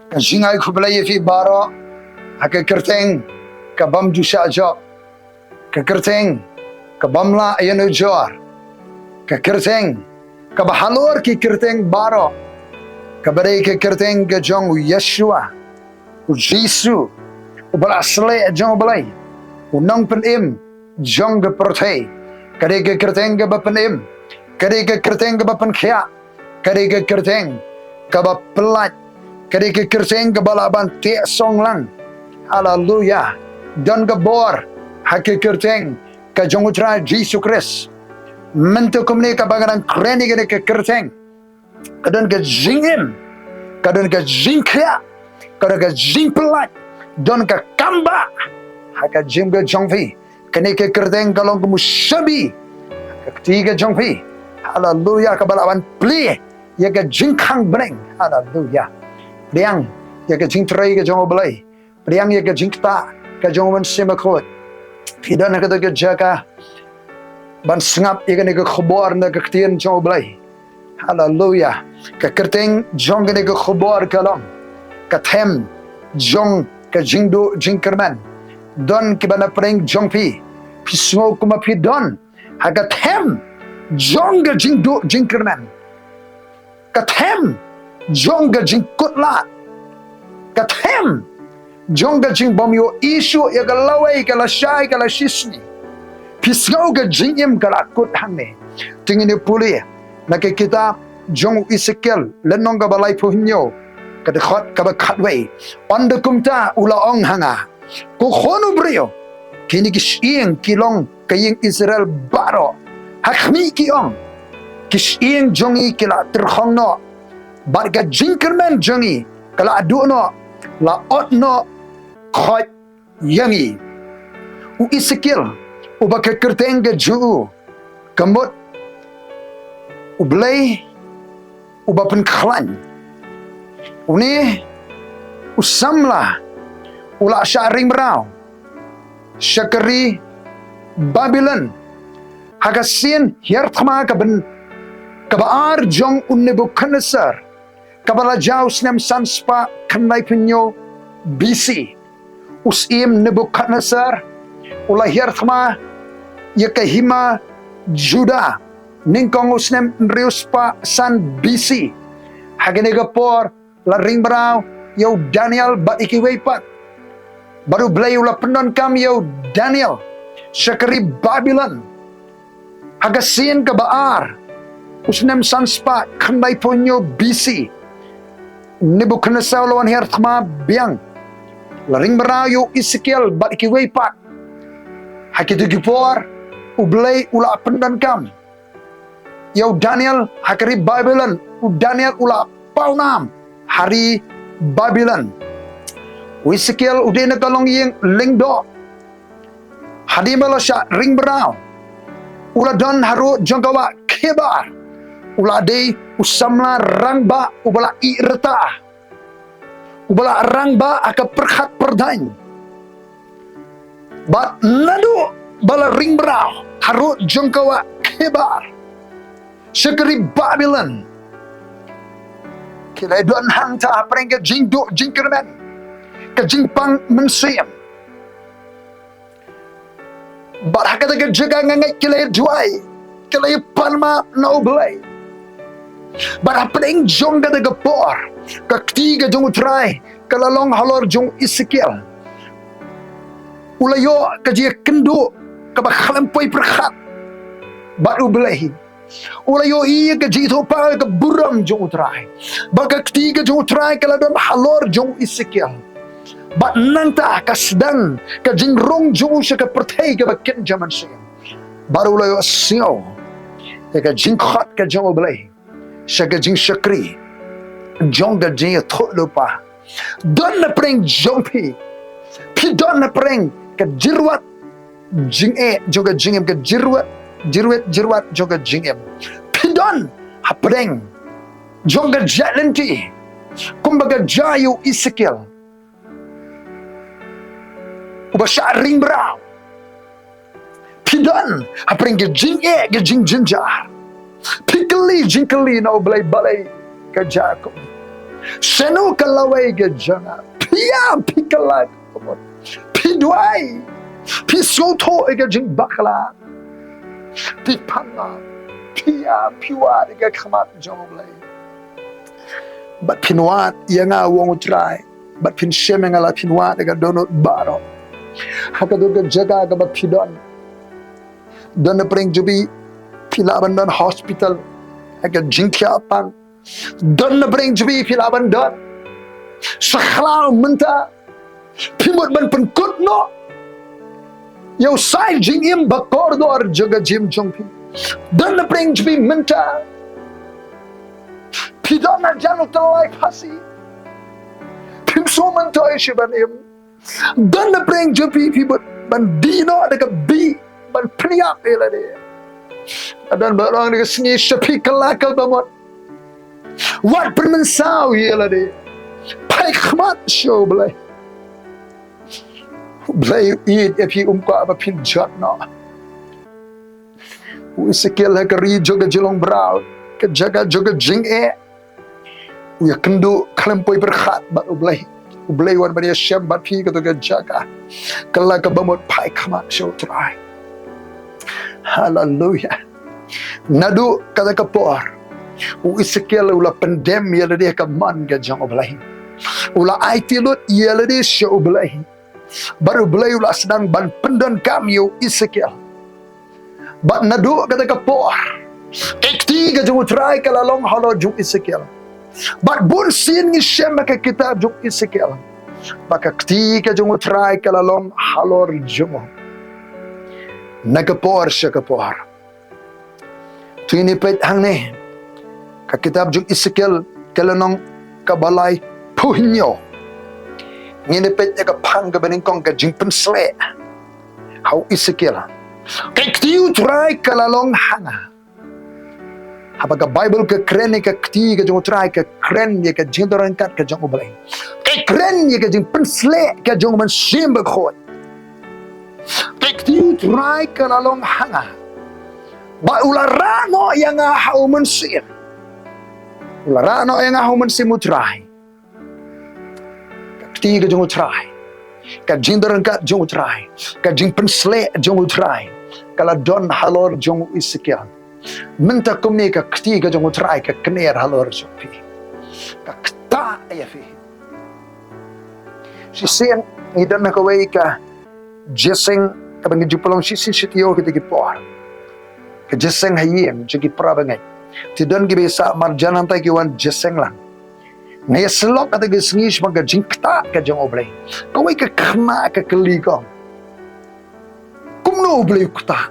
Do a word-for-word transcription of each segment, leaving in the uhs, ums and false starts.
Ka jingai khublei ïa phi baroh ha ka kyrteng ka bym ju shah jop, ka kyrteng ka bym lah ïanujor, ka kyrteng kaba halor ki kyrteng baroh, kaba dei ka kyrteng ka jong u Yeshua, u Jisu, uba la sleh jong u Blei, u nongpynim jong ka pyrthei. Ka dei ka kyrteng kaba pynim, ka dei ka kyrteng kaba pynkhiah, ka dei ka kyrteng kaba pyllait, ka dei ka kyrteng kaba lah ban teh song lang. Haleluya. Don ka bor ha ka kyrteng ka jong u Trai Jisu Khrist. Mynta kumne kaba nga dang kren ïa kane ka kyrteng, ka don ka jingim, ka don ka jingkhiah, ka don ka jingpyllait, don ka kambah ha ka jingim ka jong phi. Kane ka kyrteng ka long kum u shabi ha ka kti ka jong phi. Haleluya. Kaba lah ban plie ïa ka jingkhang bneng. Haleluya. Pdiang ïa ka jingtrei ka jong u Blei, pdiang ïa ka jingktah ka jong u Mynsiem Bakhuid. Phi don ha kata ka jaka ban sngap ïa kane ka khubor na ka ktien jong u Blei. Haleluya. Ka kyrteng jong kane ka khubor ka long ka them jong ka jingduh jingkyrmen. Don kiba na pdeng jong phi, phi sngew kumba phi don ha ka them jong ka jingduh jingkyrmen, ka them jong ka jingkut lad, ka them jong ka jingbym ïohi shuh ïa ka lawei ka lashai ka lashisngi. Phi sngew ka jingim ka la kut hangne. Te ngin ïa pule na ka kitab jong u Esekiel lynnong kaba laiphew hynñiew, ka dkhot kaba khatwei. Ynda kumta u la ong ha nga, ko khun u briew, kine ki shyieng ki long ka ïing Israel baroh. Ha khmih ki ong, ki shyieng jong ngi ki la tyrkhong noh, bad ka jingkyrmen jong ngi ka la duh noh, la ot noh khoit ïa ngi. U Esekiel, uba ka kyrteng ka jong u ka mut U Blei uba pynkhlaiñ. Une u samla u la shah ring mraw sha ka ri Babilon ha ka sien hiar thma ka byn, kaba ar jong u Nebukhadnesar, kaba la jia u snem san spah khyndai phew hynñiew B C. U syiem Nebukhadnesar u la hiar thma ïa ka hima Juda nyngkong u snem hynriew spah san B C. Ha kane ka por la ring mraw ïa u Daniel bad ïa kiwei pat. Bad U Blei u la pyndonkam ïa u Daniel sha ka ri Babilon ha ka sien kaba ar u snem san spah khyndai phew hynñiew B C. Nebukhadnesar u la wan hiar thma biang. La ring mraw ïa u Esekiel bad ïa kiwei pat. Ha kito ki por U Blei u la pyndonkam ïa u Daniel ha ka ri Babilon. U Daniel u la pawnam ha ri Babilon. U Esekiel u dei na ka longïing lyngdoh. Hadien ba la shah ring mraw, u la don ha rud jong ka wah khie bar. U la dei u samla rangbah uba la ïeh rta, uba la rangbah ha ka pyrkhat pyrdaiñ. Bad naduh ba la ring mraw ha rud jong ka wah khie bar sha ka ri Babilon, ki la don hangta hapdeng ka jingduh jingkyrmen, ka jingpang mynsiem. Bad ha kata ka jaka nga ngeit ki la duwai, ki la pan map na U Blei. Bad hapdeng jong kata ka por, ka kti ka jong U Trai ka la long halor jong u Esekiel. U la ïoh ka jingkynduh kaba khlem poi pyrkhat bad U Blei. U la ïohi ïa ka jingithuhpaw ïa ka burom jong U Trai. Bad ka kti ka jong U Trai ka la don halor jong u Esekiel. Bad nangta ka sdang ka jingrung jong u sha ka pyrthei kaba kynja mynsiem. Bad u la ïohsngew ïa ka jingkhot ka jong U Blei sha ka jingshakri jong ka jingïathuhlypa. Don hapdeng jong phi, phi don hapdeng ka jyrwat jingeh jong ka jingim, ka jyrwat, jyrwat, jyrwat jong ka jingim. Phi don hapdeng jong ka jait lynti kumba ka jia ïa u Esekiel uba shah ring mraw. Phi don hapdeng ka jingeh, ka jingjynjar. Phi kylli jingkylli na U Blei, balei ka jia kum. Shano ka lawei ka jong nga? Phi ïam, phi kylla ka bamut. Phi duwai. Phi sngewthuh ïa ka jingbakla. Phi pang nga. Phi ïam, phi wad ïa ka khmat jong U Blei. Bad phin wad ïa nga, ong U Trai. Bad phin shem ïa nga lada phin wad ïa ka dohnud baroh. Ha kato ka jaka kaba phi don. Don na pdeng jong phi, phi lah ban don hospital. Ha ka jingthiah pang. Don na pdeng jong phi, phi lah ban don. Sa khlaw mynta. Phi mut ban pynkut noh ïa u sai jingim ba kordor jong ka jingim jong phi. Don na pdeng jong phi mynta. Phi don na jan u tyllai phasi. Phim sngewmyntoi shuh ban im. Don na pdeng jong phi, phi mut ban dih noh da ka bih ban pynïap ïa lade. Don ba ong da ka sngi, sha phi kylla ka bamut. Wat pynmynsaw ïa lade. Phai khmat sha U Blei. U Blei u ïeit ïa phi, um kwah ba phin jot noh. U Esekiel ha ka ri jong ka jinglong braw, ka jaka jong ka jingeh. U ïakynduh khlem poi pyrkhat bad U Blei. U Blei u wan ban ïashem bad phi kato ka jaka. Kylla ka bamut, phai khmat sha U Trai. Haleluya. Naduh kata ka por, u Esekiel u la pyndem ïa lade ha ka mon ka jong U Blei. U la aiti lut ïa lade sha U Blei. Bad U Blei u la sdang ban pyndonkam ïa u Esekiel. Bad naduh kata ka por, ka kti ka jong U Trai ka la long halor jong u Esekiel. Bad bun sien ngi shem ha ka kitab jong u Esekiel ba ka kti ka jong U Trai ka la long halor jong u. Na ka por sha ka por. To ngin ïa peit hangne, ka kitab jong u Esekiel ka lynnong kaba laiphew hynñiew. Ngin ïa peit ïa ka phang kaba nyngkong, ka jingpynsleh ha u Esekiel. Ka kti U Trai ka la long ha nga. Haba ka Baibl ka kren ïa ka kti ka jong U Trai, ka kren ïa ka jingdon ryngkat ka jong U Blei. Ka kren ïa ka jingpynsleh ka jong U Mynsiem Bakhuid. Ka kti U Trai ka la long ha nga. Bad u la rah noh ïa nga ha u Mynsiem. U la rah noh ïa nga ha u Mynsiem U Trai. Ka kti ka jong U Trai, ka jingdon ryngkat jong U Trai, ka jingpynsleh jong U Trai ka la don halor jong u Esekiel. Mynta kumne ka kti ka jong U Trai ka kner halor jong phi. Ka ktah ïa phi. Shisien ngi don ha kawei ka jingïaseng kaba ngi ju pynlong shisien shi taïew kita ki por. Ka jingïaseng ha ïing jong ki para bangeit. Te don kiba sah marjan, hangta ki wan jingïaseng lang. Nga ïasyllok kata ka sngi shaphang ka jingktah ka jong U Blei. Kawei ka khynnah ka kylli, kong, kumno U Blei u ktah?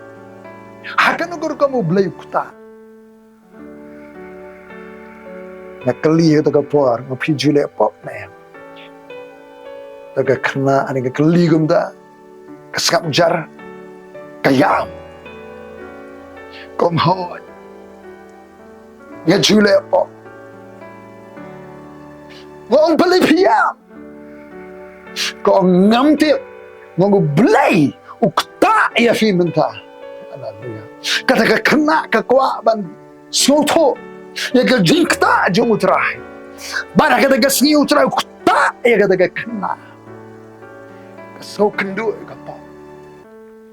Ha kano ka rukom U Blei u ktah? Nga kylli ha kata ka por, nga phi ju leh pop ne em? Kata ka khynnah ani ka kylli kumta, ka sngap jar, ka ïam. Kong, hooid, nga ju leh pop. Nga ong, balei phi ïam? Kong, ngam tip. Nga ong, U Blei u ktah ïa phi mynta. Haleluya. Kata ka khynnah ka kwah ban sngewthuh ïa ka jingktah jong U Trai. Bad ha kata ka sngi U Trai u ktah ïa kata ka khynnah. Ka sngewkynduh ïa ka pop.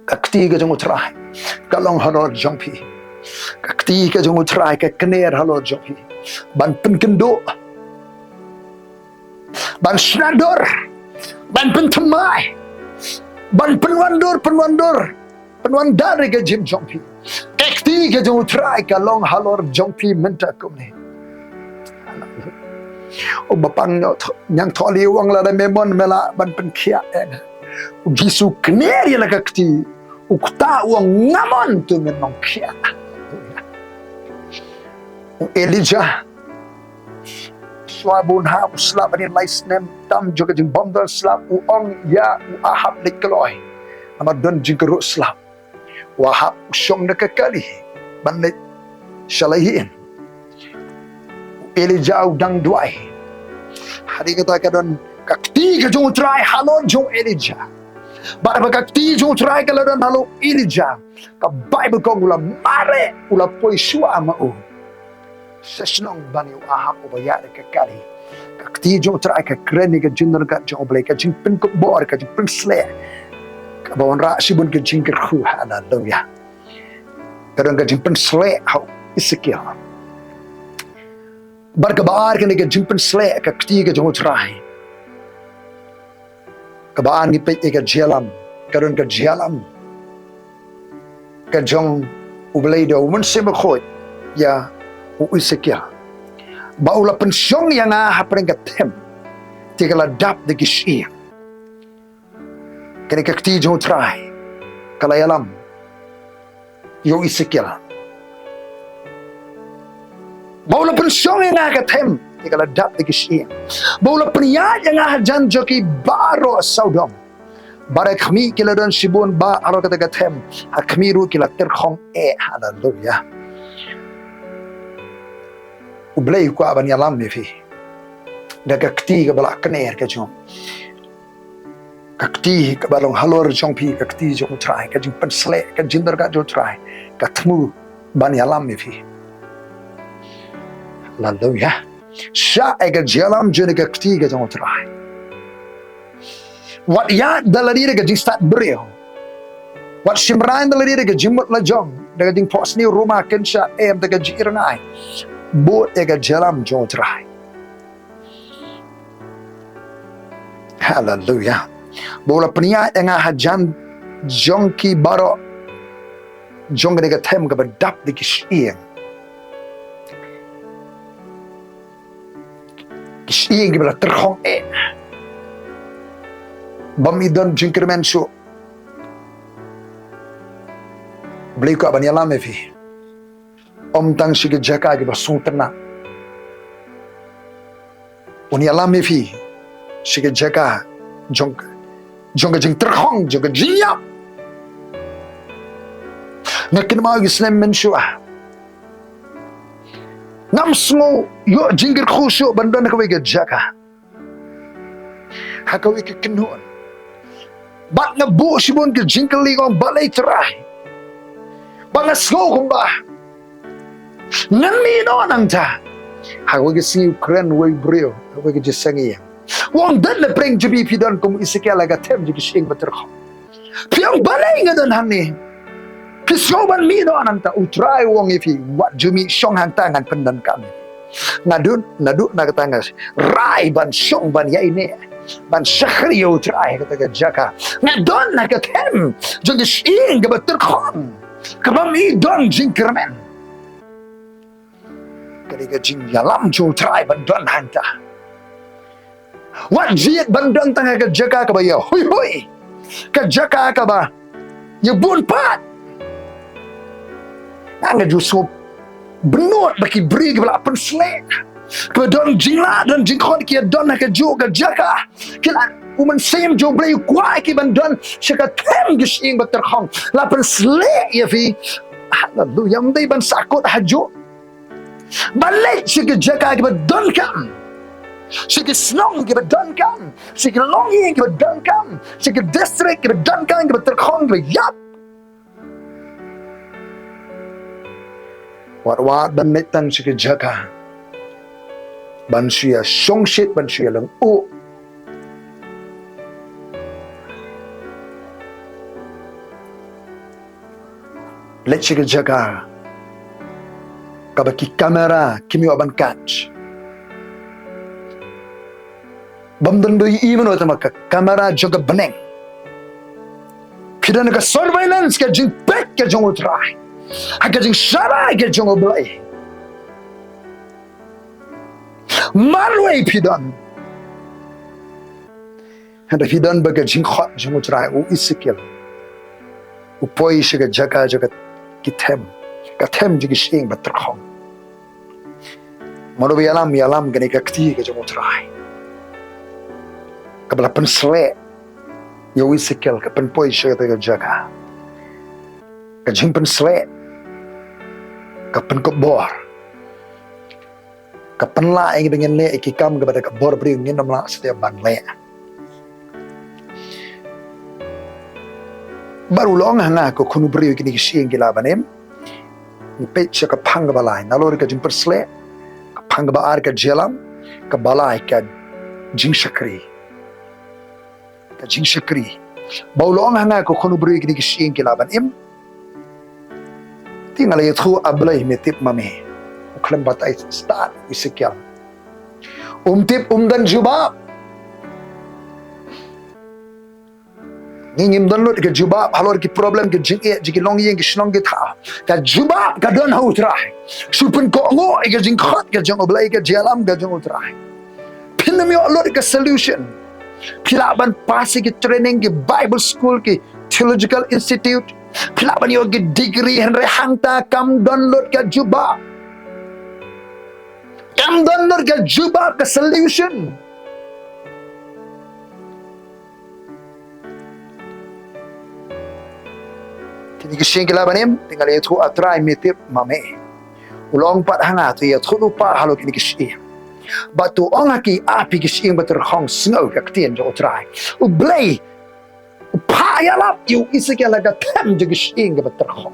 Ka kti ka jong U Trai ka long halor jong phi. Ka kti ka jong U Trai ka kner halor jong phi. Ban pynkynduh, ban shna dur, ban pynthymmai, ban pynwandur, pynwandur, pynwandur ïa ka jingim jong phi. Ka kti ka jong U Trai ka long halor jong phi mynta kumne. U Bapang Ñiangthohlieh u ong, lada me mon me lah ban pynkhiah ïa nga. U Jisu u kner ïa la ka kti, u ktah, u ong, nga mon, to ngin nongkhiah. U Elijah, shuwa ba un hap, u slap hadien lai snem tam jong ka jingbymdon slap, u ong ïa u Ahab leit kloi namar don jingkyrhuh slap. U Ahab u shong da ka kali ban leit sha la ïing. U Elijah u dang duwai. Hadien kata ka don ka kti ka jong U Trai halor jong u Elijah. Bad haba ka kti jong U Trai ka la don halor u Elijah, ka Baibl ka ong u la mareh, u la poi shuwa ma u sha shnong ban ïa u Ahab uba ïaid da ka kali. Ka kti jong U Trai ka kren ïa ka jingdon ryngkat jong U Blei, ka jingpynkupbor, ka jingpynsleh. Kaba wanrah shibun ka jingkyrkhu, haleluya. Ka don ka jingpynsleh ha u Esekiel. Bad kaba ar kane ka jingpynsleh ka kti ka jong U Trai. Kaba ar ngi peit ïa ka jingïalam, ka don ka jingïalam ka jong U Blei da u Mynsiem Bakhuid ïa u Esekiel. Ba u la pynshong ïa nga hapdeng ka them, te ka la dap da ki shyieng. Kane ka kti jong U Trai ka la ïalam ïa u Esekiel. Ba u la pynshong ïa nga ha ka them, te ka la dap da ki shyieng. Ba u la pynïaid ïa nga hajan jong ki baroh sawdong. Bad ha khmih ki la don shibun bah halor kata ka them, ha khmih ruh ki la tyrkhong eh, haleluya. U Blei u kwah ban ïalam ïa phi da ka kti kaba la kner ka jong, ka kti kaba long halor jong phi, ka kti jong U Trai, ka jingpynsleh, ka jingdon ryngkat jong U Trai, ka thmu ban ïalam ïa phi. Haleluya. Shah ïa ka jingïalam jong ka kti ka jong U Trai. Wat ïaid da lade da ka jingstad briew. Wat shimrain da lade da ka jingmut lajong, da ka jingphohsniew, ruma, kynsha, em, da ka jingïarngai. Bud ïa ka jingïalam jong U Trai. Haleluya. Ba u la pynïaid ïa nga hajan jong ki baroh jong kane ka them kaba dap da ki shyieng. Ki shyieng kiba la tyrkhong eh. Bym i don jingkyrmen shuh. U Blei u kwah ban ïalam ïa phi. Ym tang sha ki jaka kiba sngewtynnat. Un ïalam ïa phi sha ki jaka jong, jong ka jingtyrkhong, jong ka jingïap. Nga kynmaw ki snem mynshuwa, ngam sngew ïoh jingkyrkhu shuh ban don ha kawei ka jaka, ha kawei ka kynhun. Bad nga buh shibun ka jingkylli, nga ong balei Trai. Bad nga sngew kumba ngan mih noh nangta. Ha kawei ka sngi u kren uwei u briew, ha kawei ka jingïaseng ïing. U ong, don na pdeng jong phi, phi don kum u Esekiel ha ka them jong ki shyieng batyrkhong. Phi ong balei nga don hangne. Phi sngew ban mih noh nangta. U Trai u ong ïa phi, wat ju mih, shong hangta, ngan pyndonkam. Naduh, naduh na kata nga rai ban shong ban ïaineh, ban shakri ïa U Trai ha kata ka jaka. Nga don ha ka them jong ka shyieng kaba tyrkhong, kaba ym i don jingkyrmen. Ka dei ka jingïalam jong U Trai ban don hangta. Wat jied ban don tang ha ka jaka kaba ïahuihui, ka jaka kaba ïabun pat. Nga, nga ju sngewbha bynta ba ki briew kiba la pynsleh, kiba don jinglah don jingkhot, ki ïa don ha kajuh ka jaka. Ki la, u Mynsiem jong U Blei u kwah ïa ki ban don sha ka them ka shyieng batyrkhong. La pynsleh ïa phi. Haleluya. Ym dei ban sahkut hajuh. Ban leit sha ki jaka kiba donkam, sha ki shnong kiba donkam, sha ki longïing kiba donkam, sha ki district kiba donkam, kiba tyrkhong, kiba ïap. Wat, wat ban leit tang sha ki jaka ban shu ïa shongshit, ban shu ïa lyngngoh. Leit sha ka jaka kaba ki kamera kim ïoh ban catch. Bym don ba ïohi mano, tangba ka kamera jong ka bneng. Phi don ha ka surveillance, ka jingpeit ka jong U Trai, ha ka jingshai ka jong U Blei. Marwei phi don. Hynda phi don bad ka jingkhot jong U Trai, u Esekiel u poi sha ka jaka jong ka, ki them, ka them jong ki shyieng batyrkhong. Mano ba ïalam, ïalam kane ka kti ka jong U Trai, kaba la pynsleh ïa u Esekiel, ka pynpoi sha kata ka jaka. Ka jingpynsleh, ka pynkupbor, ka pynlah ïa ngi ba ngin leh ïa ki kam kaba da ka bor briew ngin ym lah satia ban leh. Bad u la ong ha nga, ko khun u briew, kine ki shyieng ki lah ban im. Ngi peit sha ka phang kaba lai, nalor ka jingpynsleh, ka phang kaba ar ka jingïalam, Kaba lai ka jingshakri. Ka jingshakri. Ba u la ong ha nga ko khun u briew kine ki shyieng ki lah ban im. Te nga la ïathuh, A Blei me tip ma me. U khlem batai stad u Esekiel. Um tip, um don jubab. Ngi ngim don lut ka jubab halor ki problem, ki jingeh jong ki longïing, ki shnong ki thaw. Ka jubab ka don ha u Trai. Shu pynkohnguh ïa ka jingkhot ka jong U Blei, ka jingïalam ka jong u Trai. Phim ïoh lut ka solution. Phi lah ban pass ïa ki training, ki Bible school, ki theological institute. Phi lah ban ïoh ki degree, hynrei hangta kam don lut ka jubab. Kam don lut ka jubab, ka solution. Kine ki shyieng ki lah ban im, te nga la ïathuh, A Trai me tip ma me. U la ong pat ha nga, to ïathuh lypa halor kine ki shyieng. Bad to ong ha ki, A phi ki shyieng ba tyrkhong, sngew ka ktien jong u Trai. U Blei u phah ïalap ïa u Esekiel ha ka them jong ki shyieng kiba tyrkhong.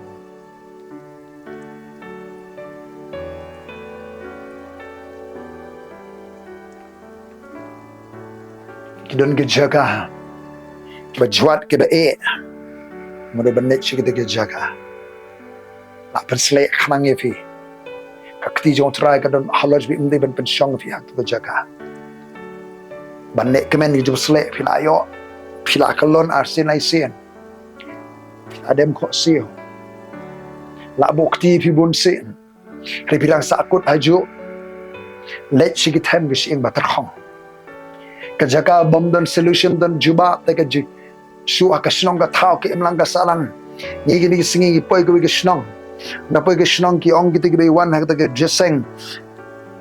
Ki don ki jaka kiba jwat, kiba eh. Mano ban leit sha kita ki jaka? La pynsleh khnang ïa phi. Ka kti jong u Trai ka don halor jong phi, ym dei ban pynshong phi ha kato ka jaka. Ban leh kmen ki jingsleh phi la ïoh. Phi la kyllon arsien laisien. Phi la dem khohsiew. La buh kti phi bunsien. Hynrei phi dang sahkut hajuh. Leit sha ki them ki shyieng ba tyrkhong. Ka jaka bym don solution, don jubab, te ka ju shu ha ka shnong ka thaw, ka imlang ka sahlang. Ngi kine ki sngi ngi poi kiwei ki shnong. Nga poi ki shnong, ki ong kita kiba wan ha kata ka jingïaseng.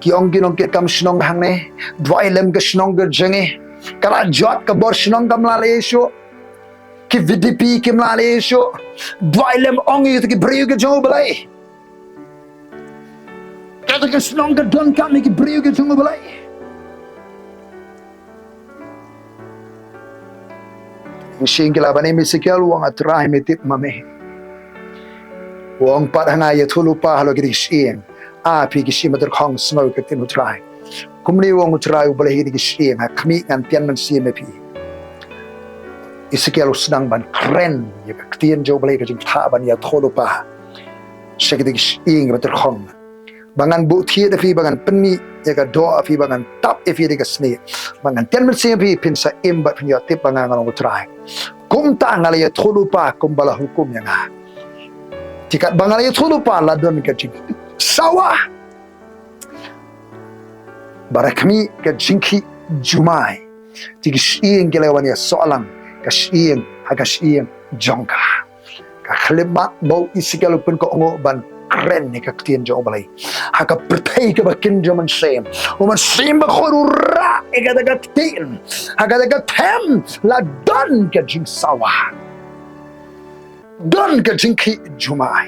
Ki ong ki nongkitkam shnong hangne, duwai lem ka shnong ka jong ngi. Ka la jot ka bor shnong, kam lah leh shuh. Ki V D P kim lah leh shuh. Duwai lem, ong ïa kita ki briew ki jong U Blei. Kata ka shnong ka donkam ïa ki briew ki jong U Blei. Ki shyieng ki lah ban im, Esekiel u ong, A Trai me tip ma me. U ong pat ha nga, ïathuh lypa halor kine ki shyieng. A phi ki shyieng ba tyrkhong, sngew ka ktien u Trai. Kumne u ong u Trai U Blei ha kine ki shyieng, ha khmih ngan tian mynsiem ïa phi. Esekiel u sdang ban kren ïa ka ktien jong U Blei, ka jingthoh ban ïathuh lypa sha kine ki shyieng ba tyrkhong. Ba ngan buh thied ïa phi, ba ngan pynmih ïa ka doh ïa phi, ba ngan tap ïa phi da ka snieh, ba ngan tian mynsiem ïa phi, phin sa im bad phin ïoh tip ba nga, nga long u Trai. Kumta nga la ïathuh lypa kumba la hukum ïa nga. Te katba nga la ïathuh lypa la don ka jingsawa. Bad la khmih ka jingkhih jumai. Te ki shyieng ki la wan ïasoh lang, ka shyieng ha ka shyieng jong ka. Ka khyllipmat ba u Esekiel u pynkohnguh ban kren ïa ka ktien jong U Blei. Ha ka pyrthei kaba kynja mynsiem, u Mynsiem Bakhuid u rah ïa kata ka ktien. Ha kata ka them la don ka jingsawa. Don ka jingkhih jumai.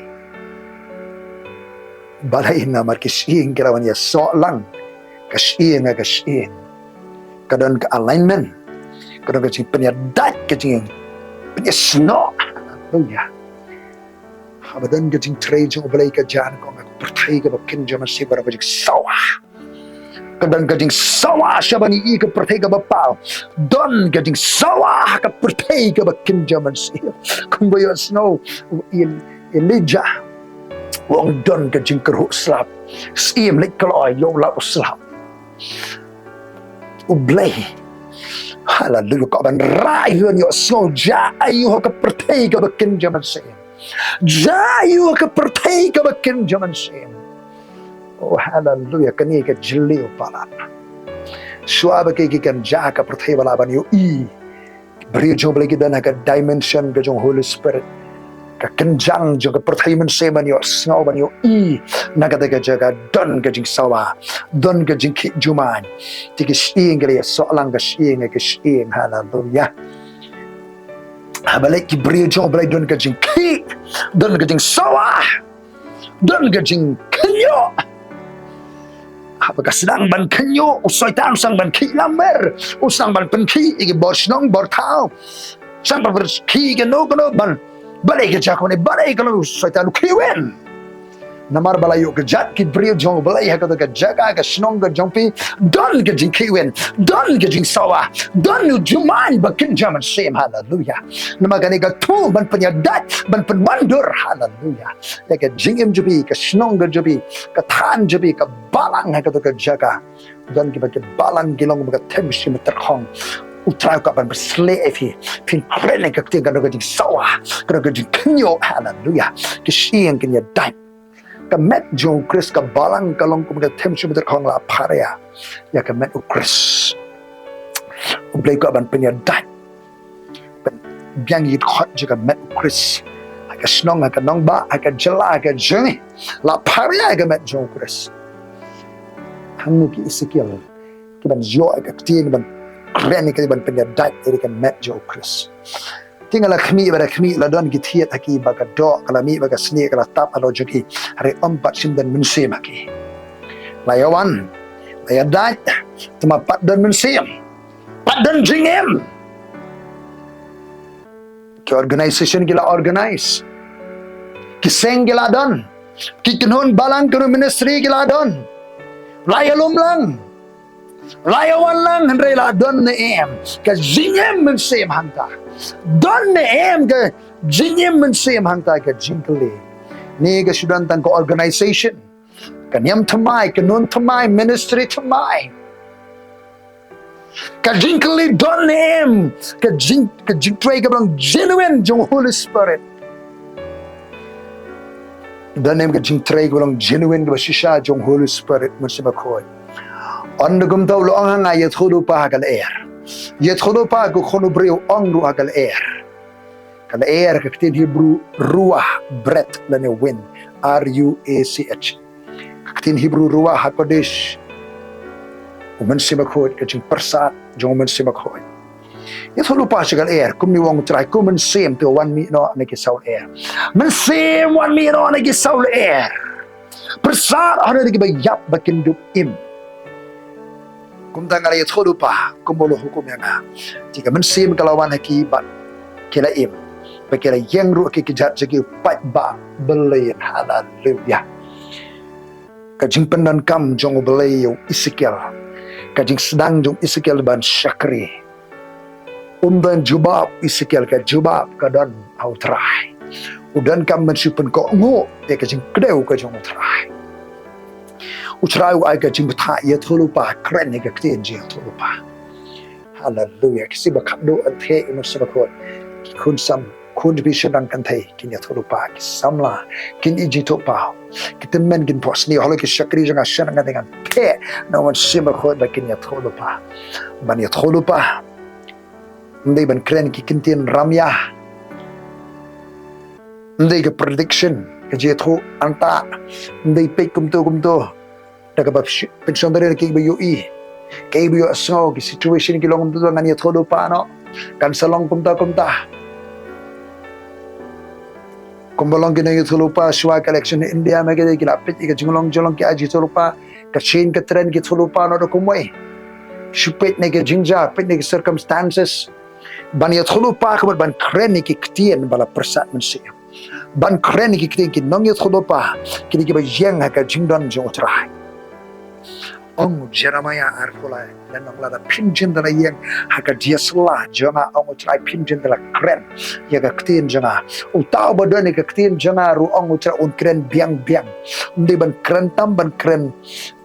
Balei? Namar ki shyieng ki la wan ïasoh lang, ka shyieng ha ka shyieng. Ka don ka alignment, ka don ka jingpynïadait, ka jingpynïasnoh. Haleluya. Haba don ka jingtrei jong U Blei ka jan, ka ong ka pyrthei kaba kynja mynsiem ka don ka jingsawa. Ka don ka jingsawa sha ban ïohi ka pyrthei kaba paw. Don ka jingsawa ha ka pyrthei kaba kynja mynsiem. Kumba ïohsngew u El-, Elijah, u ong don ka jingkyrhuh slap. Syiem leit kloi, ïoh lap u slap. U Blei, haleluya, ka ban rai, u ïohsngew, jia aïu ha ka pyrthei kaba kynja mynsiem. Jia aïu ha ka pyrthei kaba kynja mynsiem. Oh, haleluya, kane ka jylliew palat. Shuwa ba ki, ki kynja ka pyrthei ba lah ban ïohi. Briew jong U Blei ki don ha ka dimension ka jong Holy Spirit. Ka kynjang jong ka pyrthei mynsiem ban ïohsngew, ban ïohi. Na kata ka jaka don ka jingsawa, don ka jingkhih jumai. Te ki shyieng ki la ïasoh lang, ka shyieng ha ka shyieng. Haleluya. Haba leit ki briew jong U Blei don ka jingkhih, don ka jingsawa, don ka jingkhynñiuh. Haba ka sdang ban khynñiuh, u Soitan u sdang ban khih lamler, u sdang ban pynkhih ïa ki bor shnong bor thaw. Sdang ban pynkhih ïa kano kano ban, balei ka jia kumne, balei kano, u Soitan u khih win. Namar ba la ïoh kjat ki briew jong U Blei ha kato ka jaka, ka shnong ka jong phi, don ka jingkhih win, don ka jingsawa, don u jingman ba kynja mynsiem. Haleluya. Namar kane ka thuh ban pynïadait, ban pynwandur. Haleluya. Ïa ka jingim jong phi, ka shnong ka jong phi, ka thaiñ jong phi, ka balang ha kato ka jaka. Don kiba ki balang ki long ba ka them shim tyrkhong. U Trai u kwah ban pynsleh ïa phi. Phin kren ïa ka ktien, ka don ka jingsawa, ka don ka jingkhynñiuh. Haleluya. Ki shyieng kin ïadait. Ka met jong U Khrist, ka balang ka long kum ka them shim tyrkhong, la pharia ïa ka met U Khrist. U Blei u kwah ban pynïadait, pynbiang ïa ki dkhot jong ka met U Khrist. Ha ka shnong, ha ka nongbah, ha ka jylla, ha ka jong ngi, la pharia ïa ka met jong U Khrist. Hangno ki Esekiel kiban ïoh ïa ka ktien ban kren ïa ka, ban pynïadait ïa ka met jong U Khrist? Te nga la khmih, ba la khmih, la don ki thied ha ki ba ka doh, ka la mih ba ka snieh, ka la tap halor jong ki. Hynrei ym pat shym don mynsiem ha ki. La ïawan, la ïadait, tangba ym pat don mynsiem, ym pat don jingim. Ki organisation ki la organise, ki seng ki la don, ki kynhun balang, kynhun ministry ki la don. La ïalum lang, la ïawan lang, hynrei la don ne em ka jingim mynsiem hangta? Don ne em ka jingim mynsiem hangta? Ka jingkylli. Ne ka shu don tang ka organisation, ka niam thymmai, ka kynhun thymmai, ministry thymmai? Ka jingkylli, don ne em ka jing, ka jingtrei kaba long genuine jong Holy Spirit? Don ne em ka jingtrei kaba long genuine, kaba shisha jong Holy Spirit, Mynsiem Bakhuid? Ynda kumta u la ong ha nga, ïathuh lypa ha ka lyer. Ïathuh lypa, ko khun u briew, ong ruh ha ka lyer. Ka lyer, ka ktien Hebrew ruach, breath lane wind, R U A C H. Ka ktien Hebrew ruach hakodesh, u Mynsiem Bakhuid, ka jingpyrsad jong u Mynsiem Bakhuid. Ïathuh lypa sha ka lyer, kumne u ong u Trai, ko mynsiem, to wan mih noh na ki saw lyer. Mynsiem, wan mih noh na ki saw lyer. Pyrsad ha kiba ïap ba kin dup im. Kumta nga la ïathuh lypa kumba u la hukum ïa nga. Te ka mynsiem ka la wan ha ki bad ki la im, bad ki la ïeng ruh ki kjat jong ki, u paidbah byllian. Haleluya. Ka jingpyndonkam jong U Blei ïa u Esekiel, ka jingsdang jong u Esekiel ban shakri. Um don jubab u Esekiel, ka jubab ka don ha u Trai. U donkam ban shu pynkohnguh ïa ka jingkdew ka jong u Trai. U Trai u ai ka jingbthah, ïathuh lypa, kren ïa ka ktien jong ïathuh lypa. Haleluya. Ki sib ba khatduh, yn theh ïa u Mynsiem Bakhuid. Ki khun sam, khun jong phi shynrang kynthei kin ïathuh lypa, ki samla kin ïoh jingthoh paw. Ki tymmen kin phohsniew, halor ki shakri jong nga shynrang kynthei, ngan theh na u Mynsiem Bakhuid ba kin ïathuh lypa. Ban ïathuh lypa, ym dei ban kren ki kyntien ramïa. Ym dei ka prediction, ka jingïathuh antah. Ym dei peit kumto kumto. Da kaba pynshong, pynshong da ri, kiba ïohi, kiba ïohsngew, ki situation ki long kumto, ngan ïathuh lypa noh, kan sa long kumta kumta. Kumba long ki nongïathuh lypa shuwa ka election ha India, ma ki dei ki la peit ïa ka jinglong jinglong, ki ai jingïathuh lypa, ka shin ka trend, ki ïathuh lypa noh da kumwei. Shu peit na ka jingjia, peit na ka circumstances. Ban ïathuh lypa ka mut ban kren ïa ki ktien ba la pyrsad mynsiem. Ban kren ïa ki ktien, ki nongïathuh lypa ki dei kiba ïeng ha ka jingdon jong u Trai. Ong u Jeremaïah arphew lai lynnong, lada phim jin da la ïeng ha ka diaspora jong nga, ong u Trai, phim jin da la kren ïa ka ktien jong nga. Uta uba don ïa ka ktien jong nga ruh, ong u Trai, un kren biang biang. Ym dei ban kren tam, ban kren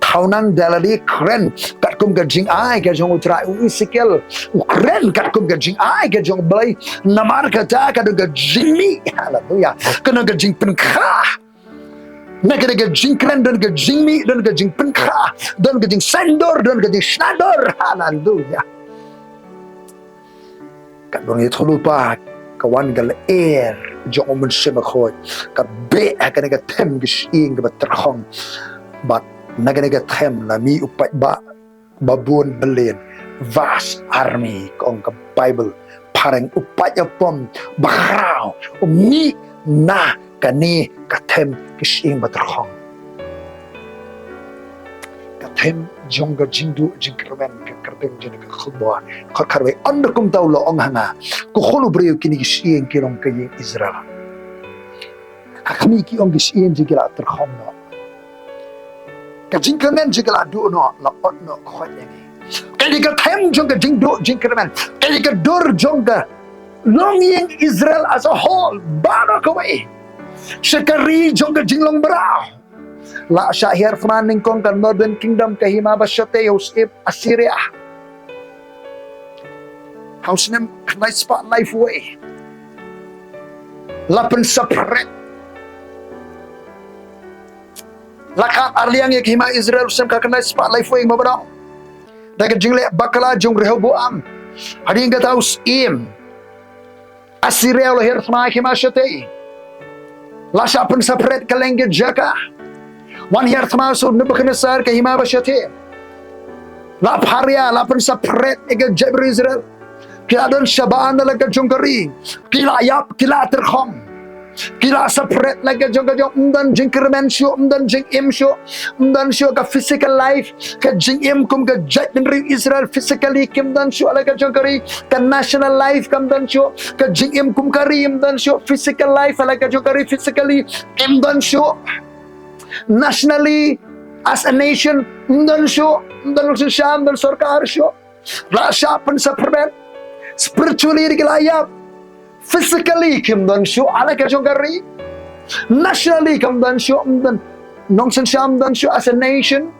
thaw nang, da lade kren katkum ka jingai ka jong u Trai. U Esekiel u kren katkum ka jingai ka jong u Blei. Namar kata ka don ka jingmih. Haleluya. Ka don ka jingpynkha. Na ka don ka jingkren, don ka jingmih, don ka jingpynkha, don ka jingsaiñdur, don ka jingshngadur. Haleluya. Katba ngi ïathuh lypa, ka wan ka lyer jong u Mynsiem Bakhuid, ka beh ha kane ka them ka shyieng kaba tyrkhong. Bad na kane ka them la mih u paidbah babun byllian, vast army, ka ong ka Baibl. Phareng, u paidbah bakhraw u mih na kane ka them ka shyieng ba tyrkhong. Ka them jong ka jingduh jingkyrmen, ka kyrteng jong ka khubor. Khot khatwei, ynda kumta u la ong ha nga, ko khun u briew, kine ki shyieng ki long ka ïing Israel. Ha khmih ki ong ki shyieng jong ki la tyrkhong noh. Ka jingkyrmen jong ka la duh noh, la ot noh khoit ïa ngi. Ka dei ka them jong ka jingduh jingkyrmen. Ka dei ka dur jong ka longïing Israel as a whole, baroh kawei. Sha ka ri jong ka jinglong mraw. La shah hiar thma nyngkong ka Northern Kingdom, ka hima ba shatei, ïa u syiem Assyria. Ha u snem khyndai spah laiphew wei, la pynsaphred, la kap arliang ïa ka hima Israel, u snem khyndai spah laiphew wei, mo ba dang. Da ka jingleh bakla jong u Rehoboam, hadien kata u syiem Assyria u la hiar thma ïa ka hima shatei. La shah pynsaphred kylleng ki jaka. Wan hiar thma u Nebuchadnezzar ka hima ba shatei. La pharia, la pynsaphred ïa ka jaitbynriew Israel. Ki la don shabar na la ka jong ka ri. Ki la ïap, ki la tyrkhong. Ki la saphred la ka jong ka jong, ym don jingkyrmen shuh, ym don jingim shuh, ym don shuh ka physical life, ka jingim kum ka jaitbynriew Israel physically kim don shuh la ka jong ka ri, ka national life kam don shuh, ka jingim kum ka ri ym don shuh, physical life la ka jong ka ri physically ym don shuh. Nationally, as a nation, ym don shuh, ym don synshar, ym don sorkar shuh. La shah pynsaphred. Spiritually ki la ïap. Physically kim don shuh la ka jong ka ri. Nationally kim don shuh, ym don nongsynshar, ym don shuh as a nation.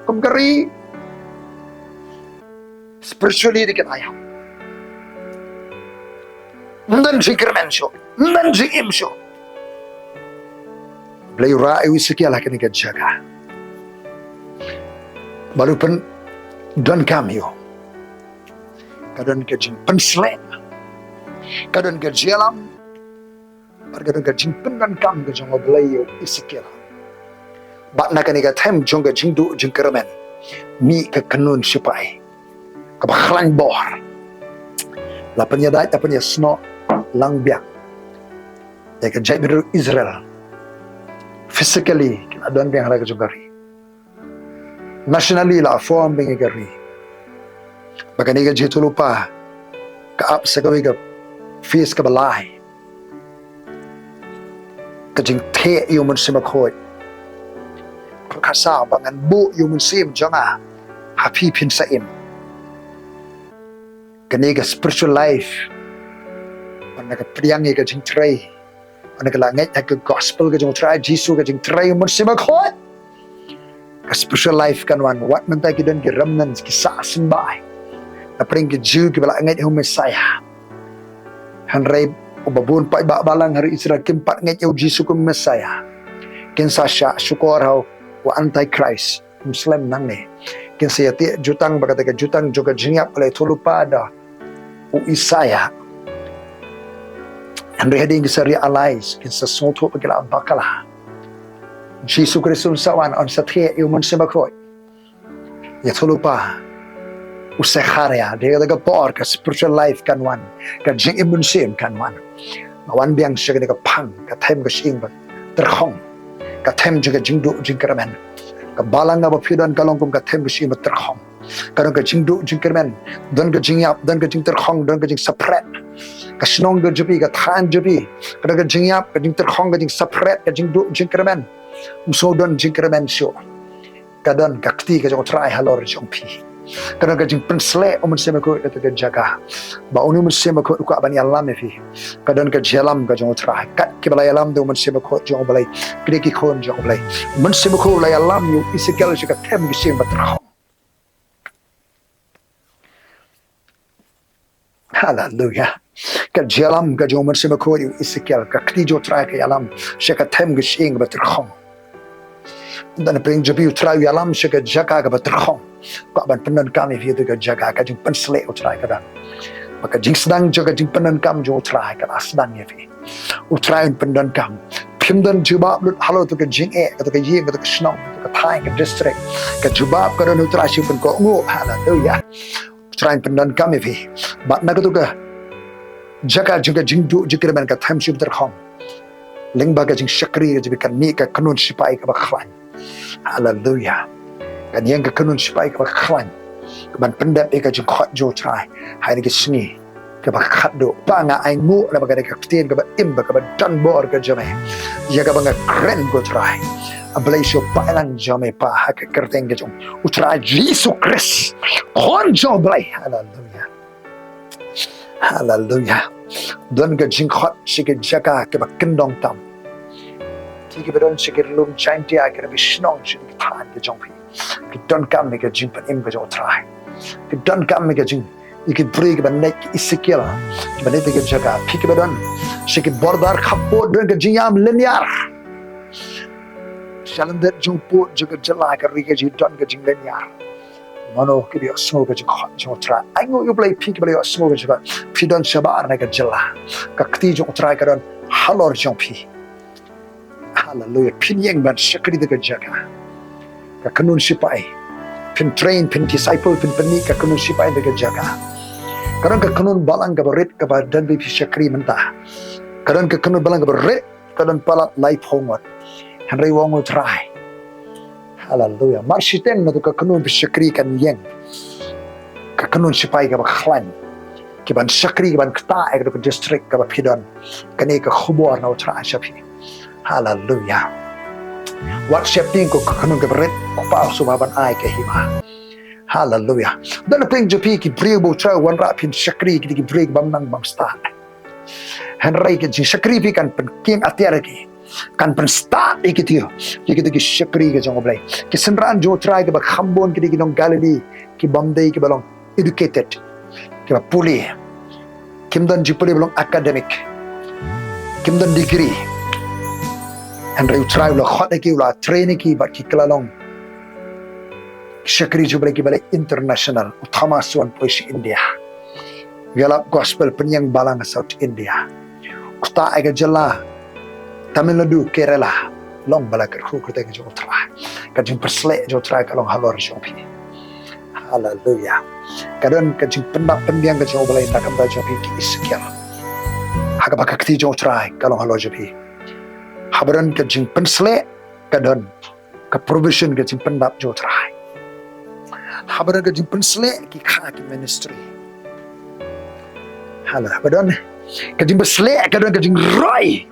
Kum ka ri. Spiritually ki la ïap. Ym don jingkyrmen shuh, ym don jingim shuh. Blei u rah ïa u Esekiel ha kane ka jaka. Bad u pyndonkam ïa u. Ka don ka jingpynsleh, ka don ka jingïalam, bad ka don ka jingpyndonkam ka jong U Blei ïa u Esekiel. Bad na kane ka them jong ka jingduh jingkyrmen, mih ka kynhun shipai kaba khlaiñ bor. La pynïadait, la pynïasnoh lang biang ïa ka jaitbynriew Israel. Physically ki la don biang ha la ka jong ka ri. Nationally la form biang ïa ka ri. Ba kane ka jingïathuhlypa ka ap sa kawei ka phase kaba lai. Ka jingthiah ïa u Mynsiem Bakhuid. Ka sa ba ngan buh ïa u Mynsiem jong nga ha phi, phin sa im. Kane ka spiritual life, ban da ka pdiang ïa ka jingtrei, ban da ka la ngeit ha ka gospel ka jong u Trai Jisu, ka jingtrei u Mynsiem Bakhuid. Ka spiritual life kan wan, wat mynta ki don ki remnants ki sah symbai. Na pdeng ki Jiw kiba la ngeit ha u Messiah. Hynrei uba bun paidbah balang ha ri Israel kim pat ngeit ïa u Jisu kum Messiah. Kin sa shah shukor ha u Antichrist. Ym slem nangne. Kin sa ïatieh jutang, ba kata ka jutang jong ka jingïap ka la ïathuhlypa da u Isaiah. Hynrei hadien ki sa realize, kin sa sngewthuh ba ki la bakla. Jisu Khrist un sa wan, un sa thiah ïa u Mynsiem Bakhuid. Ïathuhlypa u Sykharia, da kata ka por ka spiritual life kan wan, ka jingim mynsiem kan wan. Nga wan biang sha kane ka phang, ka them ka shyieng ba tyrkhong. Ka them jong ka jingduh jingkyrmen. Ka balang kaba phi don ka long kum ka them ka shyieng ba tyrkhong. Ka don ka jingduh jingkyrmen, don ka jingïap, don ka jingtyrkhong, don ka jingsaphred. Ka shnong ka jong phi, ka thaiñ jong phi, ka don ka jingïap, ka jingtyrkhong, ka jingsaphred, ka jingduh jingkyrmen. Ym sngewdon jingkyrmen shuh. Ka don ka kti ka jong u Trai halor jong phi. Ka don ka jingpynsleh u Mynsiem Bakhuid ha kata ka jaka. Ba une u Mynsiem Bakhuid u kwah ban ïalam ïa phi. Ka don ka jingïalam ka jong u Trai. Kat kiba la ïalam da u Mynsiem Bakhuid jong u Blei, ki dei ki khun jong u Blei. U Mynsiem Bakhuid u la ïalam ïa u Esekiel sha ka them ka shyieng ba tyrkhong. Haleluya. Ka jingïalam ka jong u Mynsiem Bakhuid ïa u Esekiel, ka kti jong u Trai ka ïalam sha ka them ka shyieng kaba tyrkhong. Don pdeng jong phi u Trai u ïalam sha ka jaka kaba tyrkhong. Kwah ban pyndonkam ïa phi ïa ka jaka, ka jingpynsleh u Trai ka don. Ba ka jingsdang jong ka jingpyndonkam jong u Trai ka la sdang ïa phi. U Trai un pyndonkam. Phim don jubab lut halor kata ka jingeh, kata ka ïing, kata ka shnong, kata ka thaiñ, ka district. Ka jubab ka don ha u Trai, shu pynkohnguh. Haleluya. U Trai un pyndonkam ïa phi. Bad na kata ka jaka jong ka jingduh jingkyrmen, ka them shyieng tyrkhong. Lyngba ka jingshakri ka jong phi kan mih ka kynhun shipai kaba khlaiñ. Haleluya. Kan ïeng ka kynhun shipai kaba khlaiñ, kaban pyndep ïa ka jingkhot jong u Trai ha kine ki sngi. kaba khatduh. Pa, nga ainguh namar kane ka ktien kaba im bad kaba don bor ka jong me, ïa kaba nga kren, ko Trai. A Blei, shu pynlong jong me, Pa, ha ka kyrteng ka jong U Trai Jisu Khrist, Khun jong U Blei. Haleluia. Haleluia. Don ka jingkhot sha ki jaka kiba kyndong tam. Ki, kiba don sha ki lum Jaintia, ki, kiba shnong sha ki thaiñ ki jong phi. Ki donkam ïa ka jingpynim ka jong U Trai. Ki donkam ïa ka jing, ïa ki briew kiba leit, ki Ezekiel, kiba leit ha ki jaka. Phi, kiba don sha ki border khappud, don ka jingïam lynñiar. Shalyndet jong pud jong ka jylla, ka ri ka jong phi don ka jinglynñiar. Mano kiba ïohsngew ka jingkhot jong U Trai? Ainguh ïa U Blei, phi kiba la ïohsngew ka jingkhot, phi don shabar na ka jylla. Ka kti jong U Trai ka don halor jong phi. Haleluia. Phin ïeng ban shakri da ka jaka. Ka kynhun sipai. Phin train, phin disciple, phin pyni ka kynhun sipai da ka jaka. Ka don ka kynhun balang kaba rit kaba don ba phi shakri mynta. Ka don ka kynhun balang kaba rit, ka don palat laiphew ngut. Hynrei u ong U Trai. Haleluia. Mar shiteng naduh ka kynhun ba shakri kan ïeng ka kynhun sipai kaba khlaiñ, kiban shakri, kiban ktah ïa ka district kaba phi don. Kane ka khubor na U Trai sha phi. Haleluia. Wat sheptieng ko ka kynhun kaba rit, ko Pa, sngewbha ban ai ka hima. Haleluia. Don na pdeng jong phi ki briew ba U Trai u wanrah phin shakri, ki dei ki briew ki bym nang bym stad. Hynrei ka jingshakri phi kan pynkieng atiar ïa ki, kan pynstad ïa ki, ïa ki, ïa ki shakri ka jong U Blei. Ki synran jong U Trai kiba kham bun ki dei ki nong Galilee, ki bym dei kiba long educated, kiba pule. Kim don jingpule ba long academic. Kim don degree. Hynrei U Trai u la khot ïa ki, u la train ïa ki, bad ki kylla long shakri jong U Blei kiba leh international. U Thomas u wan poi sha India, u ïalap gospel, pynïeng balang ha South India. Ktah ïa ka jylla Tamil Nadu, Kerala. Long ba la kyrkhu kyrteng jong U Trai. Ka jingpynsleh jong U Trai ka long halor jong phi. Haleluia. Ka don ka jingpyndap pynbiang ka jong U Blei na ka bynta jong phi, ki Ezekiel. Ha kaba ka kti jong U Trai ka long halor jong phi. Haba don ka jingpynsleh, ka don ka provision, ka jingpyndap jong U Trai. Haba don ka jingpynsleh, ki kha ki ministry. Haleluia. Haba don ka jingpynsleh, ka don ka jingroi,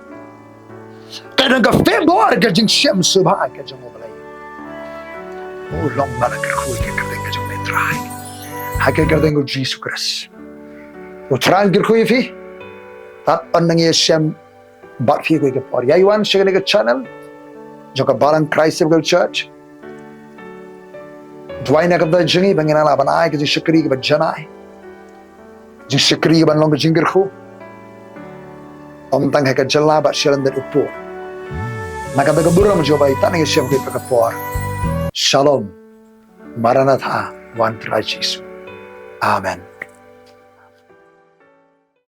ka don ka favor, ka jingshem sngewbha ka jong U Blei. U long ba la kyrkhu ïa ka kyrteng ka jong U Trai. Ha ka kyrteng U Jisu Khrist. U Trai un kyrkhu ïa phi. Tad haduh nangta ngin ïashem bad phi ha kawei ka por. Ïai wan sha kane ka channel jong ka Balang Christ Revival Church. Duwai na ka bynta jong ngi ba ngin nang lah ban ai ka jingshakri kaba janai, jingshakri kaban long ka jingkyrkhu, ym tang ha ka jylla bad shalyndet u pud. Na ka bynta ka burom jong U Blei, tad haduh ngin ïashem ha kawei ka por. Shalom. Maranatha, wan Trai Jisu. Amen.